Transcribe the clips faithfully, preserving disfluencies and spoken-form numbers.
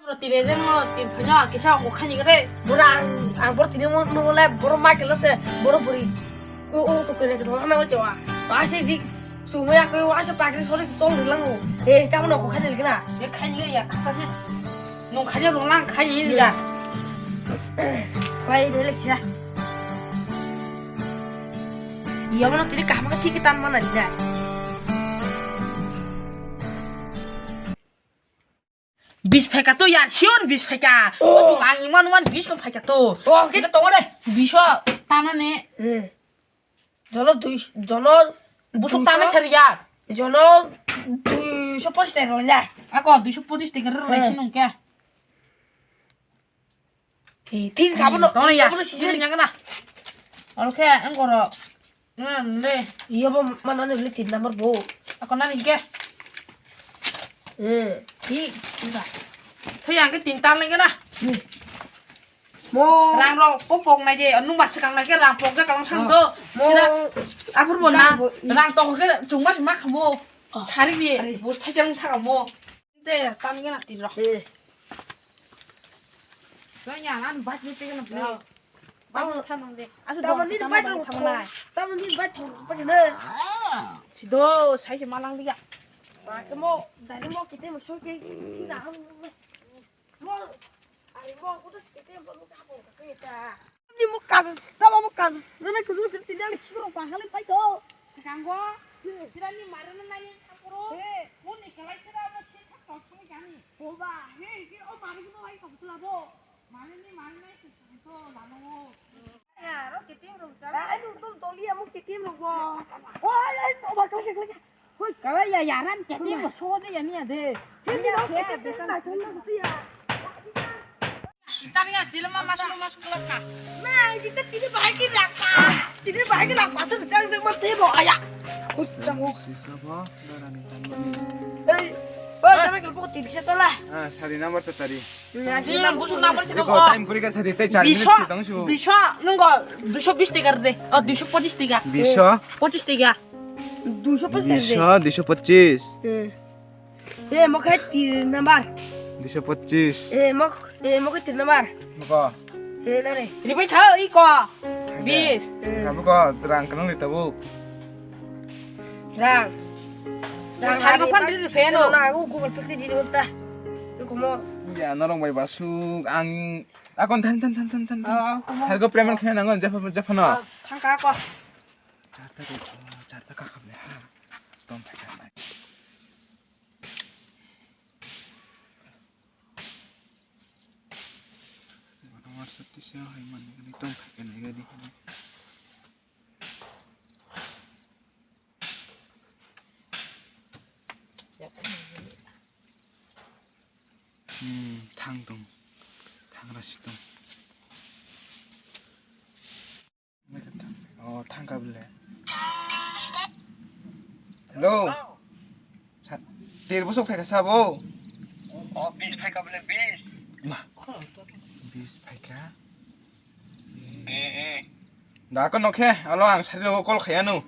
Tini jeng mo tin phanya kisa ko khani gre. Bora ang, ang bor tini mo no le bor ma kelo se bor bori. O, o, ko kene ko na mo chewa. Ba se dik. Sumaya ko wa se pakri sori tong lang o. Eh, ka mo ko khani gre na. Ye khani ya ka ta he. No khani ro lang khani ya. Khani de le kisa. Iya mo tini kaham ka thik tan mana dai. Bis phaika to yar, sure bis phaika. Oh. O chung ang iman iman bis no phaika to. Oh, okay. Tongo de, biso tana ne. Eh. Jono dui, jono busuk tana sari yar. Jono duiso pochis taka rwla. Ako duiso pochis taka rwla. Eh. Sinong kya? Eh, tin kabono, tin kabono sisiri nyangana. Oro khe ang goro. Nang le. Iyo bo mana ne beli tin number bo. Ako nani ke? Eh, ti. Thoi ang ke tin tan le na. Mo. Rang ro ko pok na je, nung ba sikang na ke rang pok ja kalang thang do. Mo. Sira. Apur bo na. Rang to ke chungba ma khamo. Sari bi. Bus thai jang thang mo. Te, tani gana tin rok. Eh. Kaya, an bat ni te gana play. Bat ni thanang de. Asu tamo ni bat thong. Tamo ni bat thong. Sido, sai se malang dia. Ba ke mo, dari mo kite mo so ke. Kina ham. Mo, ari mo kudu kite mo ka po ka ta. Ni mo ka, tamo mo ka. Nana kudu kiri tini ani kiro pa hale pai to. Kanggo, sira ni mare na nai ni thang kuro. He. Mo ni kalai sira mo si thak tau thang jani. O ba, he, he, o mare ni mo ai tau tula bo. Mare ni mare nai si thang to lama mo. Ya, ro kitim ro jala. Ai, tu, tu, toli ya mo kitim ro bo. O, ai, ai, o ba kalai kalai. Hoi, kala ya, yaran kete mo so de ya ni ya de. Ni ya, kete mo na thon na ya. Sitari ya, dilma masuk masuk laka. Na, kita tini bahagi laka. Tini bahagi laka, pasal jang jang mati mo aya. Hoi, tamo. Sisa ba, darani tangmani. Ei, ba, tama kelpo tini setola. Ah, sari number to tari. Busuk number setola. Time puri ka sari, tai char minute sitang su. Biso, nunggu duiso bis tiga de. Oh, duiso pochis tiga. Biso? Pochis tiga. Duiso pochis de. Biso, duiso pochis. Eh. Eh, mo khai tir number. Duiso pochis. Eh, mo, eh, mo khai tir number. Mo ko. Eh, na re. Ribai tha, i ko. Bis. Eh. Kamu ko, terang kenal di tabuk. Rang. Rang sari ko phan di pheno. Na, aku Google Pay di di ta. Aku mo. Ya, norong bai basuk, ang, akon than, than, than, than, than. Oh, aku mo. Sari ko payment khe nangon, jepha, jepha no. Thangka ko. Charta de, charta ka khamle ha. Tom thaka nai. Mano mar sati se hai mani gani tom thaka nai gani. Hmm, thang tong. Thang rasi tong. Oh, thangka bole. Hello. Hello. Sa-, ter bosok phaika sabo? Oh, bis phaika bole, bis. Ma. Bis phaika? Eh, eh. Da ko nokhe, alo ang sari rogo call khayanu.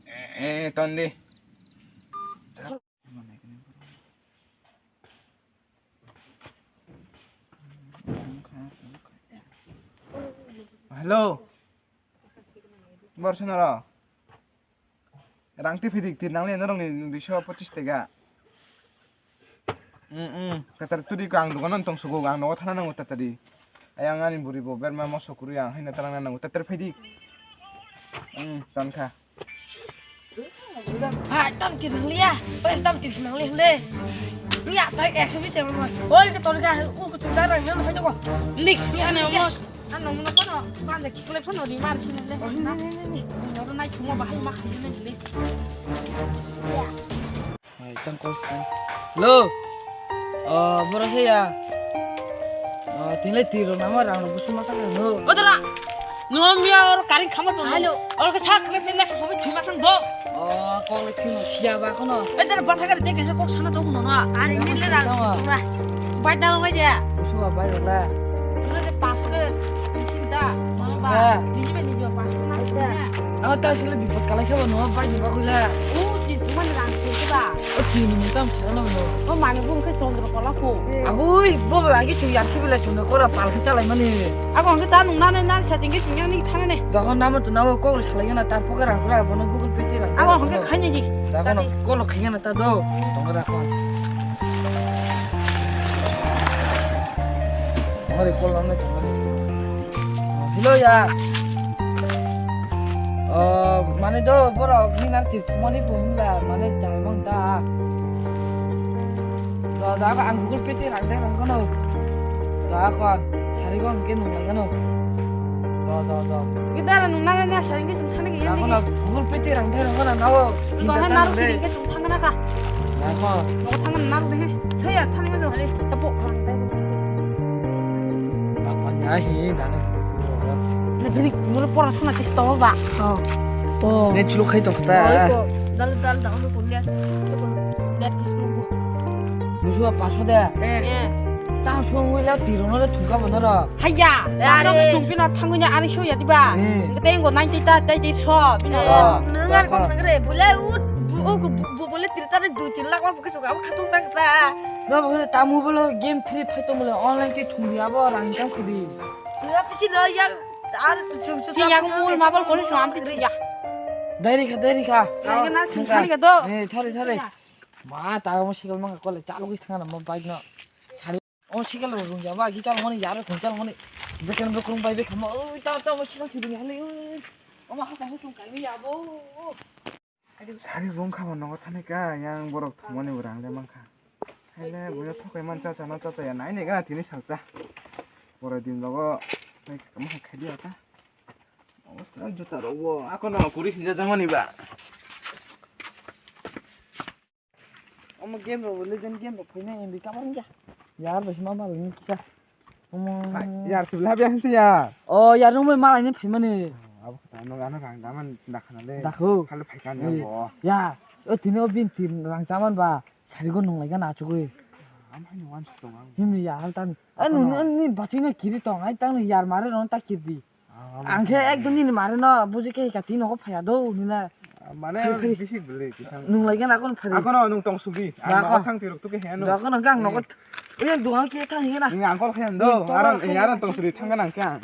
Eh, eh. Eh, tondi. Hello. Bor sonoro. Rang ti phidik tir nang le norong ni duiso pochis tega. Mm, mm. Katar tudi ko ang dukan tong sugo ang nogo thana nango tatari. Ayang ani buri bo berma moso kuru yang haina tarang nango tatar phidi. Mm, tankha. Hai, tam tir nang liya. Oi, tam tir nang liya le. Liya, tai ekso bis ya mama. Oi, ke tor ga, u ke tor ga nang nang hai ko. Lik, ya na mo. Ano mo na kono, pande kikle phano ri mar sini le. Oh, ni, ni, ni, ni. Oro nai thumo bahai ma khani le. Hai, tang call sini. Hello. Oh, boro se ya. Oh, tingle tiro nama rang lo busu masa kan lo. Odara. No miya or karing khama to. Hello. Or ke sak le pele ko bi thuma thang do. Oh, call le thino siya ba kono. Edar batha gari te kesa kok sana to kuno na. Ari ni le rang. Bai da lo bai ya. Busu ba bai la. Tuna de pas ke. Ni da. Mama ba. Ni ba ni ba pas na. Ang ta sile bipot kalai khabo no bai ba kuila. Oh, di thuma rang. ta. O chini mutam sana no. O mani bung khe Chandra Kala ko. Agoi, bo ba agi chu yar sibile chuna kora pal khe chalai mani. Abo ang ta nung nane nan sa tingge chingya ni thana ne. Dohon namo to namo kok salai na ta poke rang kura bono Google Pay ti rang. Abo ang khe khaini ji. Dohon kolo khaina ta do. Tonga da kon. Tonga de kol lamne tonga de. Hello ya. Oh, mane do borok ni nan tir thumani bo himla mane jai mang da. Do da ko ang Google Pay te rang te rang kono. Da ko sari ko ang ke nung lai kono. Do do do. Kita ra nung na na sari ke sung thani ke Da yang kono ni. Google Pay te rang te rang kono na o. Ko na na ru sari ke sung thang na ka. Da ko. Ko thang na ru de. Thaya thani ma do. Tapo. Baba ya hi da ne. Na bini mura pora suna ke to ba. Oh. Oh. Ne chulo khai to ta. Dal dal da ono ko net. Net ke sunu. Musuha paso de. Eh. Ta sung wila tiro no de thungka bono ro. Haiya. Eh, pasok are. Chungpi na thangwi na ani soya diba. Eh. Tei ngo nai tei ta tei tei so bina. Eh, ah, nang ar kon nang re bule ut bu o bu bu bule tir ta dui tin lakh ma bu ke suka bu khatung tang ta. No bu ta mobile game free fight to mule online ke thung ya bo rang kang kudi. Sura pisi lo yang ar chu chu. Ti yang mul mabal kori so am ti ya. Dai ri kha dai ri kha. Yang na thung thari ka do. Eh thari thari. Ma ta mo sikal mang kole chalo ki thang na mo bike no. Sari. O sikal ro rung ya ba gi chalo mani yar rung chalo mani. Bekan bekrung bai bekha mo. Oi ta ta mo sikal si rung ya le. Oi. O ma ha ta hu chung kai ya bo. Sari rung kha mo no thani ka yang borok thumani burang le mang kha. Hai le buyo thokai man cha cha no cha cha ya nai ne ga tini sal cha. Pore din logo nai kama khai dia ta. O juta ro wo ako no kuri hinja jamani ba. Omo game rok legend game rok phaina M B kabar wngya. Yar bai ma malai ni kisa. Omo. Yar sibla biya hinse yar. O yar nung bai malai ni phaimani. Abo kata no gana rang daman dakhana le. Dakho. Khalo phaikani bo. Ya, o tini o bin tin rang chaman ba. Sarigo nung lai gana achugwi. Am hai no wan sutong ang. Himni ya hal tan. Ai nung ni bachino kiri tong ai tang yar mare ron ta kirdi. Ang khe ekdom nini mare no buji khe hika tini nogo phaya do nina. Mane bisi bwlwi kisang. Nung lai gana kon phari. Akono nung tong sugi. Ang nogo thang tirok tuke he ano. Akono gang nogo. Oya dugan khe thang hena. Ang kol khe do. Aran aran tong suri thang gana ang khe ang.